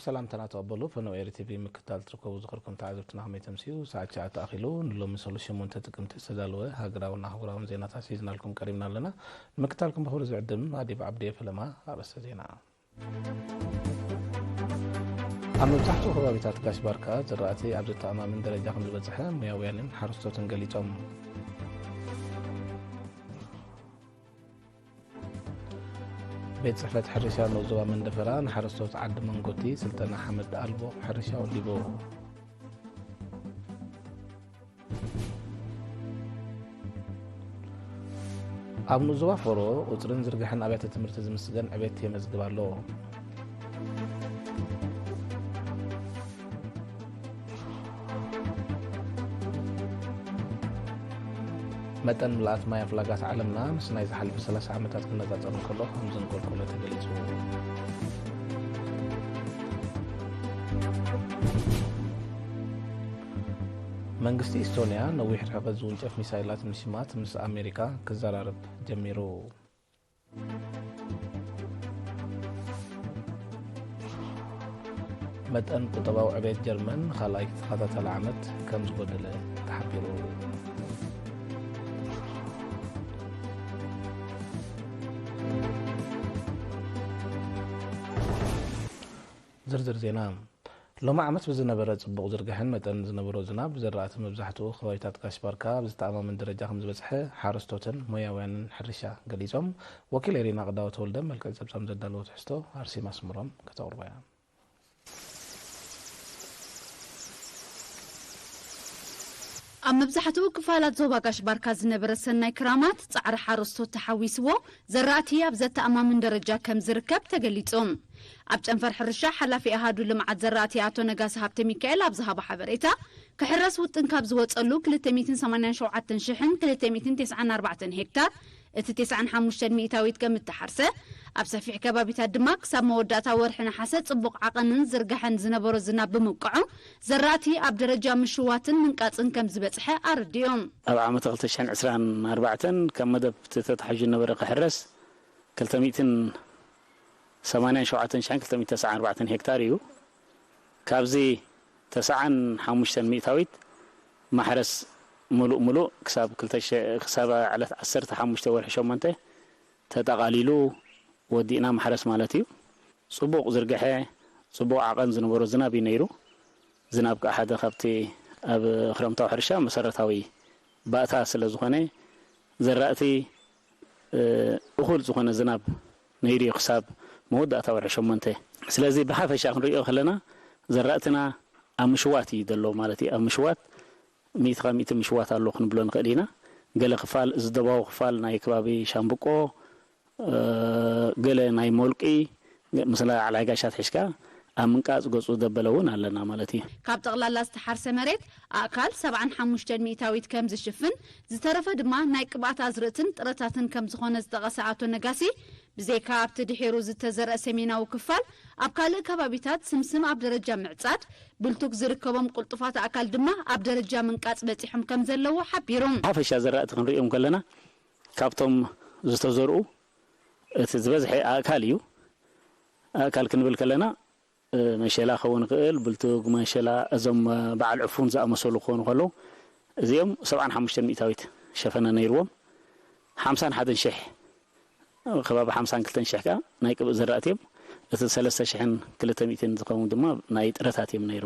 ሰላምታና ተቐበሉ። ፈነው ኤሪ ቲቪ ምክታል ትርከቡ ዝኸርኩም ተዓዘብትና ከመይ ተምስዩ? ሰዓት ትሽዓተ ኣኺሉ ንሎሚ ሰሉስ ሸሞንተ ጥቅምቲ ዝተዳለወ ሃገራውን ኣህጉራውን ዜናታት ሒዝናልኩም ቀሪብና ኣለና። ንምክታልኩም ብኽብሪ ዝዕድም ኣዲብ ዓብዲ ፈለማ። ኣርእስተ ዜና። ኣብ መብዛሕትኡ ከባቢታት ጋሽ ባርካ ዝራእቲ ኣብ ዘተኣማምን ደረጃ ከም ዝበጽሐ ሞያውያንን ሓረስቶትን ገሊጾም። ቤት ጽሕፈት ሕርሻ ንኡስ ዞባ መንደፈራ ንሓረስቶት ዓዲ መንጎቲ ስልጠና ሓመድ ኣልቦ ሕርሻ ወዲቡ። ኣብ ንኡስ ዞባ ፈሮ ቁጽርን ዝርግሐን ኣብያተ ትምህርቲ ዝምስገን ዕቤት የመዝግብ ኣሎ። መጠን ምልኣት ማይ ኣፍላጋት ዓለምና ምስ ናይ ዝሓለፈ ሰላሳ ዓመታት ክነጻጸር እንከሎ ከም ዘንቆልቆለ ተገሊጹ። መንግስቲ ኢስቶንያ ነዊሕ ርሕቀት ዝውንጨፍ ሚሳይላት ምሽማት ምስ ኣሜሪካ ክዘራረብ ጀሚሩ። መጠን ቁጠባዊ ዕቤት ጀርመን ንኻልኣይ ተኸታታሊ ዓመት ከም ዝጎደለ ተሓቢሩ። ዝርዝር ዜና። ሎሚ ዓመት ብዝነበረ ጽቡቕ ዝርግሐን መጠን ዝነበሮ ዝናብ፣ ዘራእቲ መብዛሕትኡ ከባቢታት ጋሽ ባርካ ኣብ ዝተኣማመን ደረጃ ከም ዝበጽሐ ሓረስቶትን ሞያውያንን ሕርሻ ገሊጾም። ወኪል ኤሪና ቅዳወ ተወልደ መልክዕ ጸብጻብ ዘዳለወ ትሕዝቶ ኣርሴማ ስምሮም ከተቕርቦ እያ። ኣብ መብዛሕትኡ ክፋላት ዞባ ጋሽ ባርካ ዝነበረ ሰናይ ክራማት ጻዕሪ ሓረስቶት ተሓዊስዎ ዘራእቲ ኣብ ዘተኣማምን ደረጃ ከም ዝርከብ ተገሊጹ። ኣብ ጨንፈር ሕርሻ ሓላፊ ኣሃዱ ልምዓት ዘራእቲ ኣቶ ነጋሲ ሃብተ ሚካኤል ኣብ ዝሃቦ ሓበሬታ፣ ክሕረስ ውጥን ካብ ዝወጸሉ ክልተ ሚእትን ሰማንያን ሸውዓተን ሽሕን ክልተ ሚእትን ተስዓን ኣርባዕተን ሄክታር እቲ ተስዓን ሓሙሽተን ሚእታዊት ከም እተሓርሰ፣ ኣብ ሰፊሕ ከባቢታት ድማ ክሳብ መወዳእታ ወርሒ ነሓሰ ጽቡቕ ዓቐንን ዝርጋሐን ዝነበሮ ዝናብ ብምብቅዑ፣ ዘራእቲ ኣብ ደረጃ ምሽዋትን ምንቃጽን ከም ዝበጽሐ ኣረዲኦም። ኣብ ዓመት ክልተ ሽሕን ዕስራን ኣርባዕተን ካብ መደብ እቲ ተታሒዙ ዝነበረ ክሕረስ ክልተ ሚእትን ሰማንያን ሸውዓተን ሽሕን ክልተ ሚእትን ተስዓን ኣርባዕተን ሄክታር እዩ። ካብዚ ተስዓን ሓሙሽተን ሚእታዊት ማሕረስ ምሉእ ምሉእ ክሳብ ክልተ ሺሕ፣ ክሳብ ዕለት ዓሰርተ ሓሙሽተ ወርሒ ሸሞንተ ተጠቓሊሉ ወዲእና ማሕረስ ማለት እዩ። ጽቡቕ ዝርግሐ፣ ጽቡቕ ዓቐን ዝነበሮ ዝናብ እዩ ነይሩ። ዝናብ ከኣ ሓደ ካብቲ ኣብ ክረምታዊ ሕርሻ መሰረታዊ ባእታ ስለ ዝኾነ፣ ዘራእቲ፣ እ፣ እኹል ዝኾነ ዝናብ ነይሩ እዩ ክሳብ መወዳእታ ወርሒ ሸሞንተ። ስለዚ ብሓፈሻ ክንሪኦ ከለና፣ ዘራእትና ኣብ ምሽዋት እዩ ዘሎ ማለት እዩ። ኣብ ምሽዋት፣ ሚእቲ ካብ ሚእቲ ምሽዋት ኣሎ ክንብሎ ንኽእል ኢና። ገለ ክፋል፣ እዚ ደቡባዊ ክፋል ናይ ከባቢ ሻምብቆ፣ እ፣ ገለ ናይ ሞልቂ፣ ምስ ላዕላይ ጋሻት ሒዝካ ኣብ ምንቃጽ ገጹ ዘበለ እውን ኣለና ማለት እዩ። ካብ ጠቕላላ ዝተሓርሰ መሬት ኣእካል ሰብዓን ሓሙሽተን ሚእታዊት ከም ዝሽፍን፣ ዝተረፈ ድማ ናይ ቅብኣት ኣዝርእትን ጥረታትን ከም ዝኾነ ዝጠቐሰ ኣቶ ነጋሲ፣ ብዘይካ ኣብቲ ድሒሩ ዝተዘርአ ሰሜናዊ ክፋል፣ ኣብ ካልእ ከባቢታት ስምስም ኣብ ደረጃ ምዕጻድ፣ ብልቱግ ዝርከቦም ቅልጡፋት ኣእካል ድማ ኣብ ደረጃ ምንቃጽ በጺሖም ከም ዘለዉ ሓቢሩ። ሓፈሻ ዘራእቲ ክንሪኦም ከለና፣ ካብቶም ዝተዘርኡ እቲ ዝበዝሐ ኣእካል እዩ። ኣእካል ክንብል ከለና፣ እ፣ መሸላ ክኸውን ይኽእል፣ ብልቱግ፣ መሸላ፣ እዞም፣ እ፣ በዓል ዕፉን ዝኣመሰሉ ክኾኑ ከለዉ፣ እዚኦም ሰብዓን ሓሙሽተን ሚእታዊት ሸፈነ ነይርዎም። ሓምሳን ሓደን ሽሕ፣ ከባቢ ሓምሳን ክልተን ሽሕ ከኣ ናይ ቅብእ ዘራእቲ እዮም። እቲ ሰለስተ ሽሕን ክልተ ሚእትን ዝኸውን ድማ ናይ ጥረታት እዮም ነይሩ።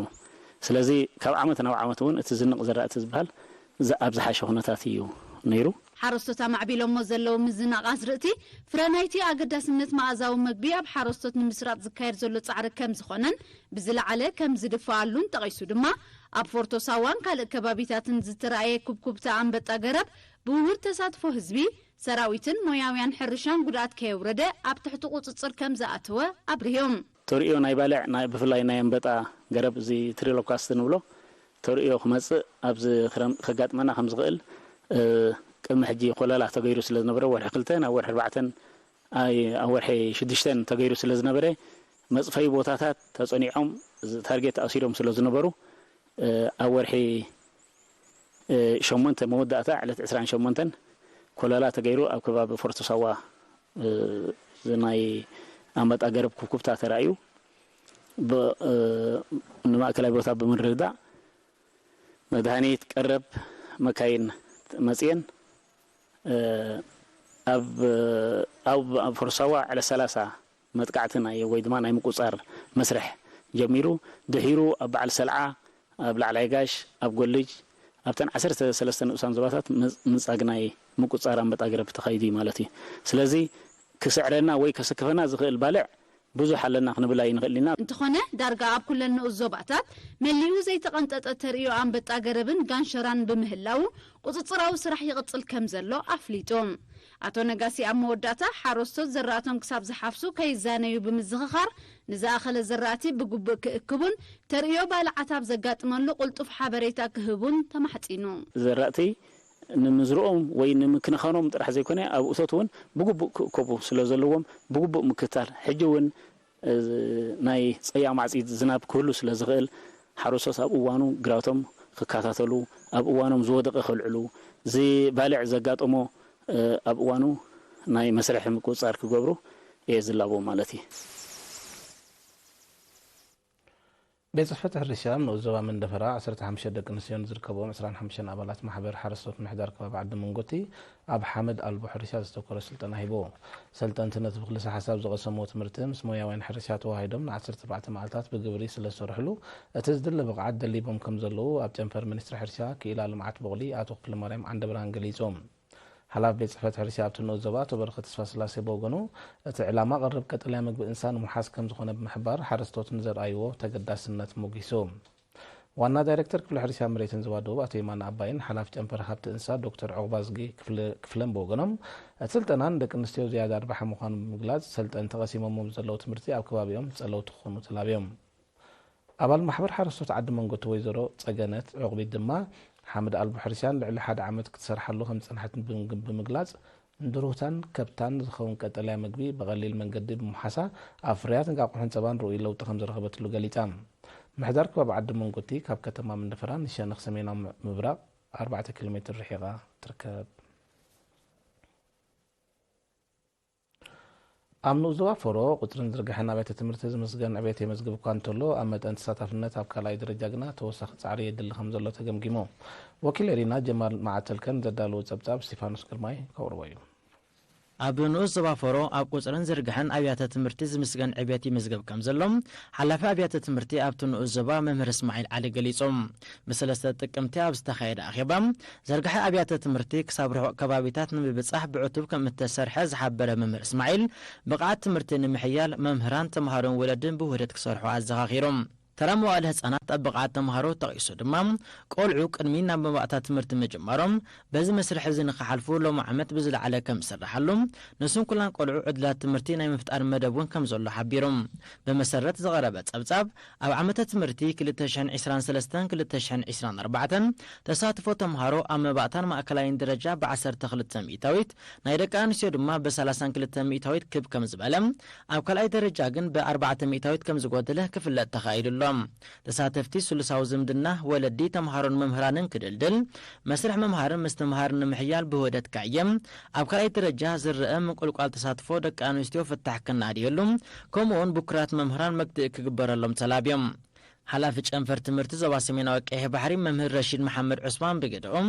ስለዚ ካብ ዓመት ናብ ዓመት እውን እቲ ዝንቕ ዘራእቲ ዝበሃል ዝ-፣ ኣብ ዝሓሸ ኩነታት እዩ ነይሩ። ሓረስቶት ኣማዕቢሎሞ ዘለዉ ምዝናቕ ኣዝርእቲ ፍረ ናይቲ ኣገዳስነት መኣዛዊ መግቢ ኣብ ሓረስቶት ንምስራጽ ዝካየድ ዘሎ ጻዕሪ ከም ዝኾነን ብዝለዓለ ከም ዝድፈኣሉን ጠቒሱ ድማ፣ ኣብ ፎርቶ ሳዋን ካልእ ከባቢታትን ዝተራእየ ኩብኩብታ ኣንበጣ ገረብ ብውሁድ ተሳትፎ ህዝቢ፣ ሰራዊትን ሞያውያን ሕርሻን ጉድኣት ከየውረደ ኣብ ትሕቲ ቁጽጽር ከም ዝኣተወ ኣብሪሆም። ተርእዮ ናይ ባልዕ፣ ናይ፣ ብፍላይ ናይ ኣንበጣ ገረብ፣ እዚ ትሪሎካስት ንብሎ ተርእዮ ክመጽእ ኣብዚ ክረም-፣ ከጋጥመና ከም ዝኽእል፣ እ፣ ቅድሚ ሕጂ ኮለላ ተገይሩ ስለ ዝነበረ፣ ወርሒ ክልተ ናብ ወርሒ ኣርባዕተን፣ ኣይ፣ ኣብ ወርሒ ሽዱሽተን ተገይሩ ስለ ዝነበረ፣ መጽፈዪ ቦታታት ተጸኒዖም፣ እዚ ታርጌት ኣሲሮም ስለ ዝነበሩ፣ እ፣ ኣብ ወርሒ፣ እ፣ ሸሞንተ መወዳእታ ዕለት ዕስራን ሸሞንተን ኮለላ ተገይሩ ኣብ ከባቢ ፎርቶ ሳዋ፣ እ፣ ናይ ኣንበጣ ገረብ ኩብኩብታ ተራእዩ። ብ- እ፣ ንማእከላይ ቦታ ብምርድዳእ መድሃኒት ቀረብ መካይን መጽየን፣ እ፣ ኣብ ኣብ ኣብ ፈርሳዋ ዕለት ሰላሳ መጥቃዕቲ ናይ ወይ ድማ ናይ ምቁጻር መስርሕ ጀሚሩ፣ ድሒሩ ኣብ በዓል ሰልዓ፣ ኣብ ላዕላይ ጋሽ፣ ኣብ ጎልጅ፣ ኣብተን ዓሰርተ ሰለስተ ንኡሳን ዞባታት ምጽ- ምጻግ ናይ ምቁጻር ኣንበጣ ገረብ ተኻይዱ እዩ ማለት እዩ። ስለዚ ክስዕረና ወይ ከሰክፈና ዝኽእል ባልዕ ብዙሕ ኣለና ክንብል ኣይንኽእል ኢና። እንተኾነ ዳርጋ ኣብ ኩለን ንኡስ ዞባታት መሊኡ ዘይተቐንጠጠ ተርእዮ ኣንበጣ ገረብን ጋንሸራን ብምህላው ቁፅፅራዊ ስራሕ ይቕፅል ከም ዘሎ ኣፍሊጡ። ኣቶ ነጋሲ ኣብ መወዳእታ ሓረስቶት ዘራእቶም ክሳብ ዝሓፍሱ ከይዛነዩ ብምዝኽኻር ንዝኣኸለ ዘራእቲ ብግቡእ ክእክቡን ተርእዮ ባልዓት ኣብ ዘጋጥመሉ ቅልጡፍ ሓበሬታ ክህቡን ተማሕፂኑ። ዘራእቲ ንምዝርኦም ወይ ንምክንኻኖም ጥራሕ ዘይኮነ ኣብ እቶት እውን ብግቡእ ክእከቡ ስለ ዘለዎም ብግቡእ ምክትታል ሕጂ እውን ናይ ጸያም ማዕጺድ ዝናብ ክህሉ ስለ ዝኽእል ሓረስቶት ኣብ እዋኑ ግራቶም ክከታተሉ ኣብ እዋኖም ዝወደቐ ከልዕሉ ዝባልዕ ዘጋጠሞ ኣብ እዋኑ ናይ መስርሒ ምቁጽጻር ክገብሩ እየ ዝላቦ ማለት እዩ። ቤት ጽሕፈት ሕርሻ ኣብ ንኡስ ዞባ መንደፈራ ዓሰርተ ሓሙሽተ ደቂ ኣንስትዮን ዝርከብኦም ዕስራን ሓሙሽተን ኣባላት ማሕበር ሓረስቶት ምሕዳር ከባቢ ዓዲ መንጎቲ ኣብ ሓመድ ኣልቦ ሕርሻ ዘተኮረ ስልጠና ሂቦ። ሰልጠንቲ ነቲ ብክልሰ ሓሳብ ዝቐሰምዎ ትምህርቲ ምስ ሞያውያን ሕርሻ ተወሃሂዶም ንዓሰርተ ኣርባዕተ መዓልታት ብግብሪ ስለዝሰርሕሉ እቲ ዝድለ ብቕዓት ደሊቦም ከምዘለዉ ኣብ ጨንፈር ሚኒስትሪ ሕርሻ ክኢላ ልምዓት ቡቕሊ ኣቶ ክፍለማርያም ዓንደብርሃን ገሊጹ። ሓላፊ ቤት ጽሕፈት ሕርሻ ኣብቲ ንኡስ ዞባ ኣቶ በረኸት ተስፋስላሴ ብወገኑ፣ እቲ ዕላማ ቀረብ ቀጠልያ መግቢ እንስሳ ንምውሓስ ከምዝኾነ ብምሕባር፣ ሓረስቶት ንዘርኣይዎ ተገዳስነት ሞጊሱ። ዋና ዳይሬክተር ክፍሊ ሕርሻ መሬትን ዞባ ደቡብ ኣቶ የማነ ኣባይን ሓላፊ ጨንፈር ሃብቲ እንስሳ ዶክተር ዑቕባዝጊ ክፍለን ብወገኖም፣ እቲ ስልጠና ንደቂ ኣንስትዮ ዝያዳ ኣርባሒ ምዃኑ ብምግላጽ፣ ሰልጠንቲ ቀሲሞሞ ብዘለዉ ትምህርቲ ኣብ ከባቢኦም ጸለውቲ ክኾኑ ተላብዮም። ኣባል ማሕበር ሓረስቶት ዓዲ መንጎቲ ወይዘሮ ጸገነት ዑቕቢት ድማ፣ ሓመድ ኣልቦ ሕርሻን ልዕሊ ሓደ ዓመት ክትሰርሓሉ ከም ዝጸንሐት ብምግላጽ፣ እንድሩታን ከብታን ዝኸውን ቀጠልያ መግቢ ብቐሊል መንገዲ ብምውሓሳ፣ ኣብ ፍርያት እንቃቑሖን ጸባን ርኡይ ለውጢ ከም ዝረኸበትሉ ገሊጻ። ምሕዳር ከባቢ ዓዲ መንጎቲ ካብ ከተማ መንደፈራ ንሸነኽ ሰሜናዊ ምብራቕ ኣርባዕተ ኪሎ ሜትር ርሒቓ ትርከብ። ኣብ ንኡስ ዞባ ፎሮ፣ ቁጽርን ዝርግሐን ኣብያተ ትምህርቲ ዝምስገን ዕቤት የመዝግብ እኳ እንተሎ፣ ኣብ መጠን ተሳታፍነት ኣብ ካልኣይ ደረጃ ግና ተወሳኺ ጻዕሪ የድሊ ከም ዘሎ ተገምጊሙ። ወኪል ኤሪና ጀማል መዓተልከን ዘዳለዎ ጸብጻብ ስቲፋኖስ ግርማይ ከቕርቦ እዩ። ኣብ ንኡስ ዞባ ፎሮ ኣብ ቁጽርን ዝርግሐን ኣብያተ ትምህርቲ ዝምስገን ዕቤት ይምዝገብ ከም ዘሎ ሓላፊ ኣብያተ ትምህርቲ ኣብቲ ንኡስ ዞባ መምህር እስማዒል ዓሊ ገሊጾም። ብሰለስተ ጥቅምቲ ኣብ ዝተኻየደ ኣኼባ፣ ዘርግሐ ኣብያተ ትምህርቲ ክሳብ ርሑቕ ከባቢታት ንምብጻሕ ብዕቱብ ከም እተሰርሐ ዝሓበረ መምህር እስማዒል፣ ብቕዓት ትምህርቲ ንምሕያል መምህራን፣ ተምሃሮን ወለድን ብውህደት ክሰርሑ ኣዘኻኺሮም። ተራ መዋእለ ህጻናት ኣብ ብቕዓት ተምሃሮ ጠቒሱ ድማ፣ ቆልዑ ቅድሚ ናብ መባእታ ትምህርቲ ምጅማሮም በዚ መስርሕ እዚ ንኽሓልፉ ሎሚ ዓመት ብዝለዓለ ከም ዝስርሓሉ፣ ንስንኩላን ቆልዑ ዕድላት ትምህርቲ ናይ ምፍጣር መደብ እውን ከም ዘሎ ሓቢሮም። ብመሰረት ዝቐረበ ጸብጻብ፣ ኣብ ዓመተ ትምህርቲ ክልተ ሽሕን ዕስራን ሰለስተን ክልተ ሽሕን ዕስራን ኣርባዕተን ተሳትፎ ተምሃሮ ኣብ መባእታን ማእከላይን ደረጃ ብዓሰርተ ክልተ ሚእታዊት፣ ናይ ደቂ ኣንስትዮ ድማ ብሰላሳን ክልተ ሚእታዊት ክብ ከም ዝበለ፣ ኣብ ካልኣይ ደረጃ ግን ብኣርባዕተ ሚእታዊት ከም ዝጎደለ ክፍለጥ ተኻኢሉ ኣሎ። ተሳተፍቲ ስሉሳዊ ዝምድና ወለዲ፣ ተምሃሮን መምህራንን ክድልድል፣ መስርሕ ምምሃርን ምስትምሃርን ንምሕያል ብውህደት ክዕየም፣ ኣብ ካልኣይ ደረጃ ዝረአ ምቁልቋል ተሳትፎ ደቂ ኣንስትዮ ፍታሕ ክናድየሉ፣ ከምኡውን ብኩራት መምህራን መግትኢ ክግበረሎም ተላብዮም። ሓላፊ ጨንፈር ትምህርቲ ዞባ ሰሜናዊ ቀይሕ ባሕሪ መምህር ረሺድ መሓመድ ዑስማን ብግደኦም፣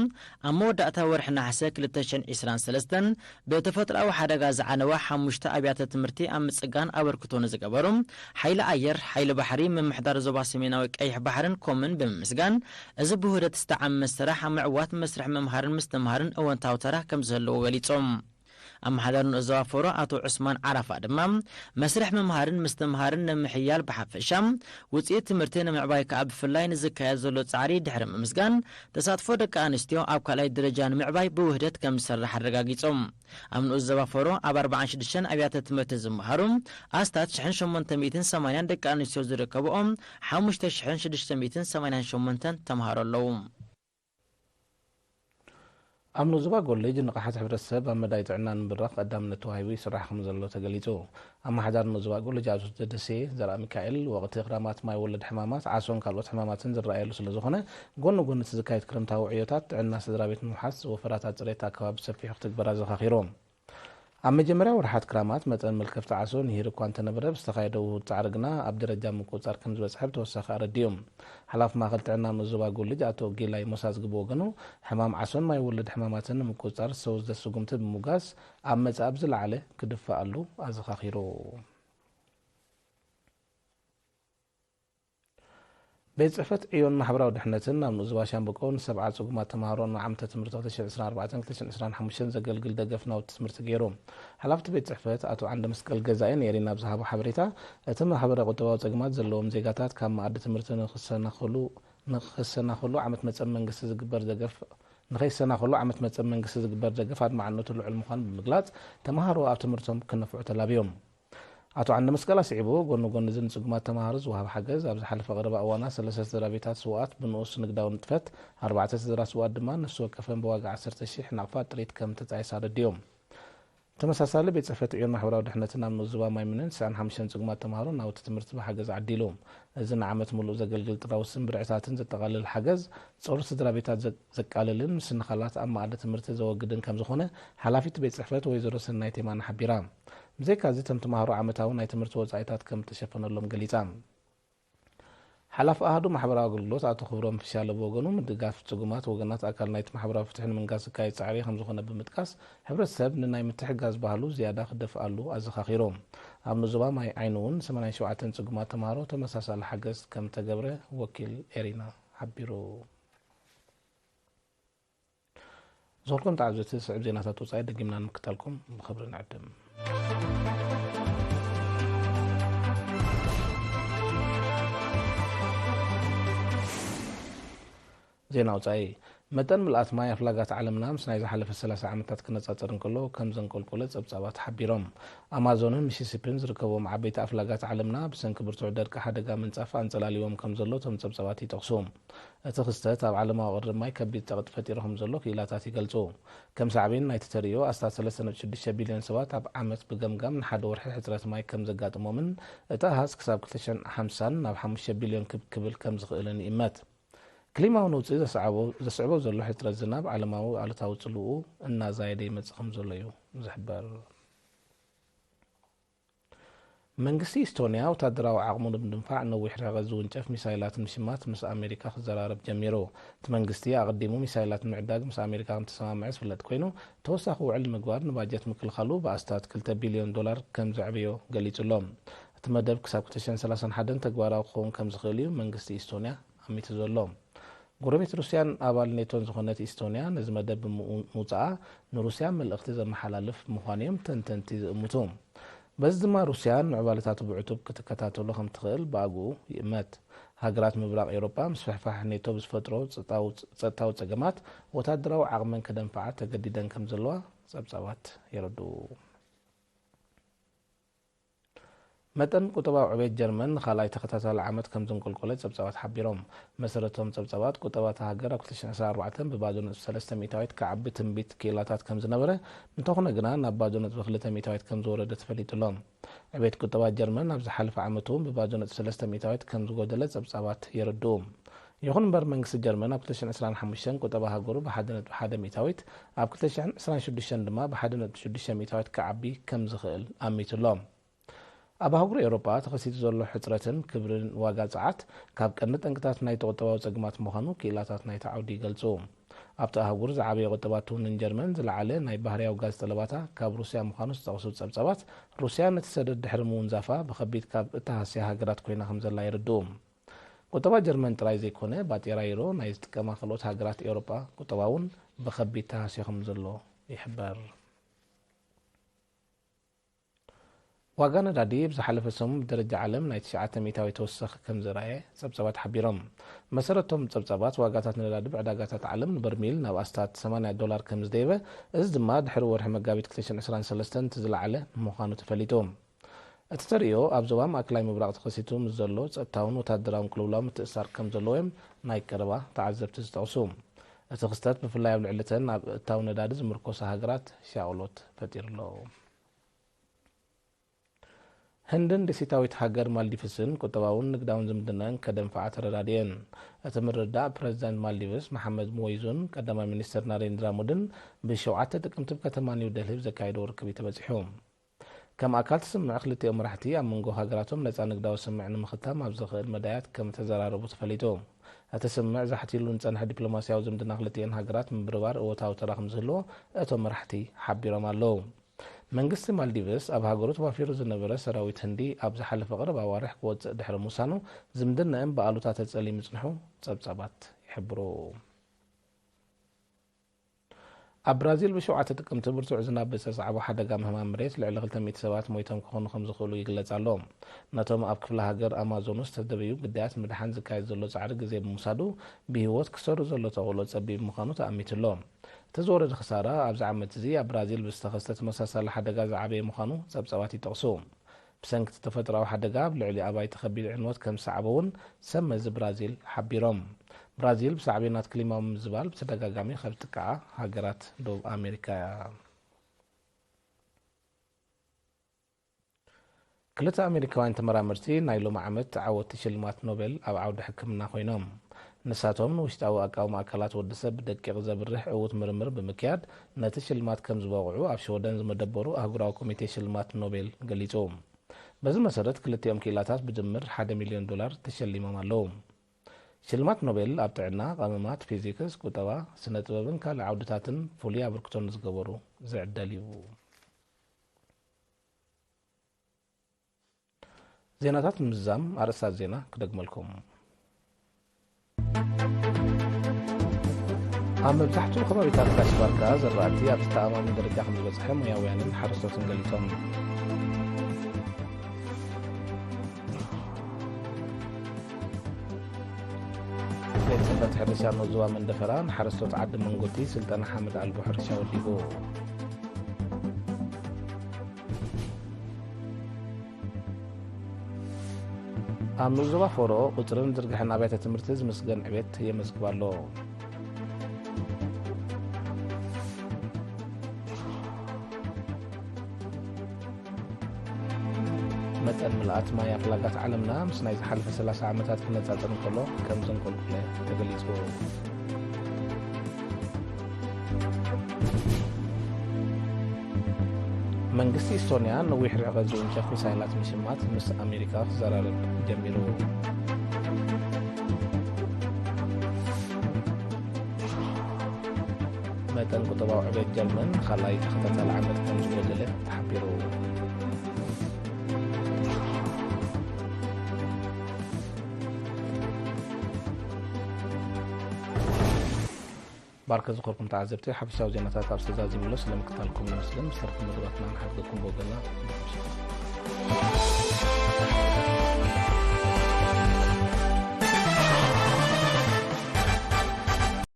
ኣብ መወዳእታ ወርሒ ነሓሰ ክልተ ሽሕን ዕስራን ሰለስተን ብተፈጥሮኣዊ ሓደጋ ዝዓነዋ ሓሙሽተ ኣብያተ ትምህርቲ ኣብ ምጽጋን ኣበርክቶ ንዝገበሩ ሓይሊ ኣየር፣ ሓይሊ ባሕሪ፣ ምምሕዳር ዞባ ሰሜናዊ ቀይሕ ባሕርን ኮምን ብምምስጋን፣ እዚ ብውህደት ዝተዓመ ስራሕ ኣብ ምዕዋት መስርሕ ምምሃርን ምስትምሃርን እወንታዊ ተራ ከም ዝህልዎ ገሊጾም። ኣመሓዳሪ ንኡስ ዞባ ፎሮ ኣቶ ዑስማን ዓራፋ ድማ፣ መስርሕ ምምሃርን ምስትምሃርን ንምሕያል ብሓፈሻ፣ ውጽኢት ትምህርቲ ንምዕባይ ከኣ ብፍላይ ንዝካየድ ዘሎ ጻዕሪ ድሕሪ ምምስጋን፣ ተሳትፎ ደቂ ኣንስትዮ ኣብ ካልኣይ ደረጃ ንምዕባይ ብውህደት ከም ዝሰርሕ ኣረጋጊጾም። ኣብ ንኡስ ዞባ ፎሮ ኣብ ኣርባዓን ሽዱሽተን ኣብያተ ትምህርቲ ዝመሃሩ ኣስታት ሽሕን ሸሞንተ ሚእትን ሰማንያን ደቂ ኣንስትዮ ዝርከብኦም ሓሙሽተ ሽሕን ሽዱሽተ ሚእትን ሰማንያን ሸሞንተን ተምሃሮ ኣለዉ። ኣብ ንኡስ ዞባ ጎልጅ ንቕሓት ሕብረተሰብ ኣብ መዳይ ጥዕና ንምብራኽ ቀዳምነት ተዋሂቡ ይስራሕ ከም ዘሎ ተገሊጹ። ኣመሓዳሪ ንኡስ ዞባ ጎልጅ ኣቶ ደደሴ ዘርኣሚካኤል፣ ወቕቲ ክራማት ማይ ወለድ ሕማማት፣ ዓሶን ካልኦት ሕማማትን ዝረኣየሉ ስለ ዝኾነ፣ ጎኒ ጎኒ እቲ ዝካየድ ክረምታዊ ዕዮታት ጥዕና ስድራ ቤት ንምውሓስ ወፈራታት ጽሬት ኣከባቢ ብሰፊሑ ክትግበር ኣዘኻኺሩ። ኣብ መጀመርያ ወርሓት ክራማት መጠን መልከፍቲ ዓሶ ንሂር እኳ እንተነበረ፣ ብዝተኻየደ ውሁድ ጻዕሪ ግና ኣብ ደረጃ ምቁጽጻር ከም ዝበጽሐ ብተወሳኺ ኣረዲኡ። ሓላፊ ማእከል ጥዕና ምዝባ ጉልጅ ኣቶ ጌላይ ሞሳዝ ግብወገኑ፣ ሕማም ዓሶን ማይ ወለድ ሕማማትን ንምቁጽጻር ዝተወስደ ስጉምቲ ብምውጋስ፣ ኣብ መጻኢ ብዝለዓለ ክድፋኣሉ ኣዘኻኺሩ። ቤት ጽሕፈት ዕዮን ማሕበራዊ ድሕነትን ኣብ ንኡስ ዞባ ሻምብቆ ንሰብዓ ጽጉማት ተምሃሮ ንዓመተ ትምህርቲ ክልተ ሽሕን ዕስራን ኣርባዕተን ክልተ ሽሕን ዕስራን ሓሙሽተን ዘገልግል ደገፍ ናውቲ ትምህርቲ ገይሩ። ሓላፍቲ ቤት ጽሕፈት ኣቶ ዓንደ መስቀል ገዛኢ ንኤሪና ኣብ ዝሃቦ ሓበሬታ፣ እቲ ማሕበረ ቁጠባዊ ጸገማት ዘለዎም ዜጋታት ካብ መኣዲ ትምህርቲ ንኽሰናኸሉ ንኽሰናኸሉ ዓመት መጸ መንግስቲ ዝግበር ደገፍ ንኸይሰናኸሉ ዓመት መጸ መንግስቲ ዝግበር ደገፍ ኣድማዕነቱ ልዑል ምዃኑ ብምግላጽ፣ ተምሃሮ ኣብ ትምህርቶም ክነፍዑ ተላብዮም። ኣቶ ዓንደ መስቀል ኣስዒቡ፣ ጎኒ ጎኒ እዚ ንጽጉማት ተምሃሮ ዝወሃብ ሓገዝ፣ ኣብ ዝሓለፈ ቀረባ እዋናት ሰለስተ ስድራ ቤታት ስውኣት ብንኡስ ንግዳዊ ንጥፈት፣ ኣርባዕተ ስድራ ስውኣት ድማ ነፍሲ ወከፈን ብዋጋ ዓሰርተ ሺሕ ናቕፋ ጥሪት ከም ተጣየሳ ኣረዲኦም። ተመሳሳሊ፣ ቤት ጽሕፈት ዕዮን ማሕበራዊ ድሕነትን ኣብ ንኡስ ዞባ ማይምነን ትስዓን ሓሙሽተን ጽጉማት ተምሃሮ ናውቲ ትምህርቲ ብሓገዝ ዓዲሉ። እዚ ንዓመት ምሉእ ዘገልግል ጥራይ ውስን ብርዕታትን ዘጠቓልል ሓገዝ፣ ጾር ስድራ ቤታት ዘ-፣ ዘቃልልን ምስንኻላት ኣብ መኣዲ ትምህርቲ ዘወግድን ከም ዝኾነ ሓላፊት ቤት ጽሕፈት ወይዘሮ ሰናይት የማነ ሓቢራ። ብዘይካዚ፣ እቶም ተምሃሮ ዓመታዊ ናይ ትምህርቲ ወጻኢታት ከም እተሸፈነሎም ገሊጻ። ሓላፊ ኣሃዱ ማሕበራዊ ኣገልግሎት ኣቶ ክብሮም ፍሻለ ብወገኑ፣ ምድጋፍ ጽጉማት ወገናት ኣካል ናይቲ ማሕበራዊ ፍትሒ ንምንጋስ ዝካየድ ጻዕሪ ከም ዝኾነ ብምጥቃስ፣ ሕብረተሰብ ንናይ ምትሕግጋዝ ባህሉ ዝያዳ ክደፍኣሉ ኣዘኻኺሩ። ኣብ ንኡስ ዞባ ማይ ዓይኒ እውን ሰማንያን ሸውዓተን ጽጉማት ተምሃሮ ተመሳሳሊ ሓገዝ ከም ተገብረ ወኪል ኤሪና ሓቢሩ። ዝኾንኩም ተዓዘብቲ፣ ዝስዕብ ዜናታት ወጻኢ ደጊምና ንምክታልኩም ብኽብሪ ንዕድም። ዜና ወጻኢ። መጠን ምልኣት ማይ ኣፍላጋት ዓለምና ምስ ናይ ዝሓለፈ ሰላሳ ዓመታት ክነጻጸር እንከሎ ከም ዘንቆልቆለ ጸብጻባት ሓቢሮም። ኣማዞንን ሚሲሲፒን ዝርከብዎም ዓበይቲ ኣፍላጋት ዓለምና ብሰንኪ ብርቱዕ ደርቂ ሓደጋ ምንጻፍ ኣንጸላልዎም ከም ዘሎ እቶም ጸብጻባት ይጠቕሱ። እቲ ክስተት ኣብ ዓለማዊ ቀረብ ማይ ከቢድ ጸቕጢ ፈጢሩ ከም ዘሎ ክኢላታት ይገልጹ። ከም ሳዕቤን ናይቲ ተርእዮ፣ ኣስታት ሰለስተ ነጥቢ ሽዱሽተ ቢልዮን ሰባት ኣብ ዓመት ብገምጋም ንሓደ ወርሒ ሕጽረት ማይ ከም ዘጋጥሞምን እቲ ኣሃዝ ክሳብ ክልተ ሽሕን ሓምሳን ናብ ሓሙሽተ ቢልዮን ክብ ክብል ከም ዝኽእልን ይእመት። ክሊማዊ ነውጺ ዘስዓቦ-፣ ዘስዕቦ ዘሎ ሕጽረት ዝናብ ዓለማዊ ኣሉታዊ ጽልውኡ እናዛየደ ይመጽእ ከም ዘሎ እዩ ዝሕበር። መንግስቲ ኢስቶንያ ወታደራዊ ዓቕሙ ንምድንፋዕ ነዊሕ ርሕቀት ዝውንጨፍ ሚሳይላት ንምሽማት ምስ ኣሜሪካ ክዘራረብ ጀሚሩ። እቲ መንግስቲ ኣቐዲሙ ሚሳይላት ንምዕዳግ ምስ ኣሜሪካ ከም ዝተሰማምዐ ዝፍለጥ ኮይኑ፣ ተወሳኺ ውዕል ንምግባር ንባጀት ምክልኻሉ ብኣስታት ክልተ ቢልዮን ዶላር ከም ዘዕበዮ ገሊጹ ኣሎ። እቲ መደብ ክሳብ ክልተ ሽሕን ሰላሳን ሓደን ተግባራዊ ክኸውን ከም ዝኽእል እዩ መንግስቲ ኢስቶንያ ኣሚቱ ዘሎ። ጎረቤት ሩስያን ኣባል ኔቶን ዝኾነት ኢስቶንያ ነዚ መደብ ብምውጽኣ ንሩስያ መልእኽቲ ዘመሓላልፍ ምዃኑ እዮም ተንተንቲ ዝእምቱ። በዚ ድማ ሩስያ ንምዕባለታቱ ብዕቱብ ክትከታተሎ ከም ትኽእል ብኣግኡ ይእመት። ሃገራት ምብራቕ ኤውሮጳ ምስፍሕፋሕ ኔቶ ብዝፈጥሮ ጸጥታዊ፣ ጸጥታዊ ጸገማት ወታደራዊ ዓቕመን ከደንፍዓ ተገዲደን ከም ዘለዋ ጸብጻባት የረድኡ። መጠን ቁጠባዊ ዕቤት ጀርመን ንኻልኣይ ተኸታታሊ ዓመት ከም ዘንቆልቆለ ጸብጻባት ሓቢሮም። መሰረቶም ጸብጻባት፣ ቁጠባ እታ ሃገር ኣብ ክልተ ሽሕን ዕስራን ኣርባዕተን ብባዶ ነጥቢ ሰለስተ ሚእታዊት ክዓቢ ትንቢት ክኢላታት ከም ዝነበረ፣ እንተኾነ ግና ናብ ባዶ ነጥቢ ክልተ ሚእታዊት ከም ዝወረደ ተፈሊጡ ኣሎ። ዕቤት ቁጠባ ጀርመን ኣብ ዝሓለፈ ዓመት እውን ብባዶ ነጥቢ ሰለስተ ሚእታዊት ከም ዝጎደለ ጸብጻባት የረድኡ። ይኹን እምበር፣ መንግስቲ ጀርመን ኣብ ክልተ ሽሕን ዕስራን ሓሙሽተን ቁጠባ ሃገሩ ብሓደ ነጥቢ ሓደ ሚእታዊት፣ ኣብ ክልተ ሽሕን ዕስራን ሽዱሽተን ድማ ብሓደ ነጥቢ ሽዱሽተ ሚእታዊት ክዓቢ ከም ዝኽእል ኣሚቱ ኣሎ። ኣብ ኣህጉር ኤውሮጳ ተኸሲቱ ዘሎ ሕጽረትን ክብርን ዋጋ ጸዓት ካብ ቀንዲ ጠንቅታት ናይቲ ቁጠባዊ ጸገማት ምዃኑ ክኢላታት ናይቲ ዓውዲ ይገልጹ። ኣብቲ ኣህጉር ዝዓበየ ቁጠባ ትውንን ጀርመን፣ ዝለዓለ ናይ ባህርያዊ ጋዝ ጠለባታ ካብ ሩስያ ምዃኑ ዝጠቕሱ ጸብጻባት፣ ሩስያ ነቲ ሰደድ ድሕሪ ምውንዛፋ ብኸቢድ ካብ እተሃስያ ሃገራት ኮይና ከም ዘላ የረድኡ። ቁጠባ ጀርመን ጥራይ ዘይኮነ፣ ባጤራ ዩሮ ናይ ዝጥቀማ ካልኦት ሃገራት ኤውሮጳ ቁጠባ እውን ብኸቢድ ተሃስዩ ከም ዘሎ ይሕበር። ዋጋ ነዳዲ ኣብ ዝሓለፈ ሰሙን ብደረጃ ዓለም ናይ ትሽዓተ ሚእታዊት ተወሳኺ ከም ዘርኣየ ጸብጻባት ሓቢሮም። መሰረቶም ጸብጻባት፣ ዋጋታት ነዳዲ ብዕዳጋታት ዓለም ንበርሚል ናብ ኣስታት ሰማንያ ዶላር ከም ዝደየበ፣ እዚ ድማ ድሕሪ ወርሒ መጋቢት ክልተ ሽሕን ዕስራን ሰለስተን እቲ ዝለዓለ ምዃኑ ተፈሊጡ። እቲ ተርእዮ ኣብ ዞባ ማእከላይ ምብራቕ ተኸሲቱ ምስ ዘሎ ጸጥታውን ወታደራውን ቅልውላው ምትእስሳር ከም ዘለዎ እዮም ናይ ቀረባ ተዓዘብቲ ዝጠቕሱ። እቲ ክስተት ብፍላይ ኣብ ልዕሊ እተን ኣብ እታው ነዳዲ ዝምርኮሳ ሃገራት ሻቕሎት ፈጢሩ ኣሎ። ህንድን ደሴታዊት ሃገር ማልዲቭስን ቁጠባውን ንግዳውን ዝምድናን ከደንፍዓ ተረዳድየን። እቲ ምርድዳእ ፕረዚደንት ማልዲቭስ መሓመድ ሙወይዙን ቀዳማይ ሚኒስትር ናሬንድራ ሞድን ብሸውዓተ ጥቅምቲ ኣብ ከተማ ኒው ደልሂ ብዘካየድዎ ርክብ እዩ ተበጺሑ። ከም ኣካል እቲ ስምምዕ ክልቲኦም መራሕቲ ኣብ መንጎ ሃገራቶም ነጻ ንግዳዊ ስምምዕ ንምኽታም ኣብ ዘኽእል መዳያት ከም ተዘራረቡ ተፈሊጡ። እቲ ስምምዕ ዛሕቲሉ ንጸንሐ ዲፕሎማስያዊ ዝምድና ክልቲኤን ሃገራት ምብርባር እወታዊ ተራ ከም ዝህልዎ እቶም መራሕቲ ሓቢሮም ኣለዉ። መንግስቲ ማልዲቭስ ኣብ ሃገሩ ተዋፊሩ ዝነበረ ሰራዊት ህንዲ ኣብ ዝሓለፈ ቀረባ ኣዋርሕ ክወጽእ ድሕሪ ምውሳኑ ዝምድናኦም ብኣሉታ ተጸልዩ ምጽንሑ ጸብጻባት ይሕብሩ። ኣብ ብራዚል ብሸውዓተ ጥቅምቲ ብርቱዕ ዝናብ ብዘስዓቦ ሓደጋ ምህማም መሬት ልዕሊ ክልተ ሚእቲ ሰባት ሞይቶም ክኾኑ ከም ዝኽእሉ ይግለጽ ኣሎ። ነቶም ኣብ ክፍለ ሃገር ኣማዞን ዝተደበዩ ግዳያት ምድሓን ዝካየድ ዘሎ ጻዕሪ ግዜ ብምውሳዱ ብህይወት ክሰሩ ዘሎ ተኽእሎ ጸቢብ ምዃኑ ተኣሚቱ ኣሎ። እቲ ዝወረደ ክሳራ ኣብዚ ዓመት እዚ ኣብ ብራዚል ብዝተኸስተ ተመሳሳሊ ሓደጋ ዝዓበየ ምዃኑ ጸብጻባት ይጠቕሱ። ብሰንኪ እቲ ተፈጥሮኣዊ ሓደጋ ኣብ ልዕሊ ኣባይቲ ከቢድ ዕንወት ከም ዝሰዓበ እውን ሰብ መዚ ብራዚል ሓቢሮም። ብራዚል ብሳዕቤናት ክሊማዊ ምምዝባል ብተደጋጋሚ ካብ ዝጥቅዓ ሃገራት ደቡብ ኣሜሪካ እያ። ክልተ ኣሜሪካውያን ተመራመርቲ ናይ ሎሚ ዓመት ተዓወትቲ ሽልማት ኖቤል ኣብ ዓውዲ ሕክምና ኮይኖም። ንሳቶም ንውሽጣዊ ኣቃውማ ኣካላት ወዲ ሰብ ብደቂቕ ዘብርህ ዕዉት ምርምር ብምክያድ ነቲ ሽልማት ከም ዝበቕዑ ኣብ ሽወደን ዝመደበሩ ኣህጉራዊ ኮሚቴ ሽልማት ኖቤል ገሊጹ። በዚ መሰረት ክልቲኦም ክኢላታት ብድምር ሓደ ሚልዮን ዶላር ተሸሊሞም ኣለዉ። ሽልማት ኖቤል ኣብ ጥዕና፣ ቀመማት፣ ፊዚክስ፣ ቁጠባ፣ ስነ ጥበብን ካልእ ዓውድታትን ፍሉይ ኣበርክቶ ንዝገበሩ ዝዕደል እዩ። ዜናታት ንምዝዛም ኣርእስታት ዜና ክደግመልኩም። ኣብ መብዛሕትኡ ከባቢታት ጋሽ ባርካ ዝራእቲ ኣብ ዝተኣማምን ደረጃ ከም ዝበጽሐ ሞያውያንን ሓረስቶትን ገሊጾም። ቤት ጽሕፈት ሕርሻ ኖዞባ መንደፈራ ንሓረስቶት ዓዲ መንጎቲ ስልጠና ሓመድ ኣልቦ ሕርሻ ወዲቡ። ኣብ ንኡስ ዞባ ፎሮ ቁጽርን ዝርግሐን ኣብያተ ትምህርቲ ዝምስገን ዕቤት የመዝግብ ኣሎ። መጠን ምልኣት ማይ ኣፍላጋት ዓለምና ምስ ናይ ዝሓለፈ ሰላሳ ዓመታት ክነጻጸር እንከሎ ከም ዘንቆልቁለ ተገሊጹ። መንግስቲ ኢስቶንያ ነዊሕ ርሕቀት ዝውንጨፍ ሚሳይላት ምሽማት ምስ ኣሜሪካ ክዘራረብ ጀሚሩ። መጠን ቁጠባዊ ዕቤት ጀርመን ንኻልኣይ ተኸታታሊ ዓመት ከም ዝጎደለ ተሓቢሩ። ባርከ ዝኾርኩም ተዓዘብቲ፣ ሓፈሻዊ ዜናታት ኣብ ዝተዛዘመ ዘሎ ስለምክታልኩም ነመስግን። ብሰልፊ መደባትና ንሓግዘኩም ብወገንና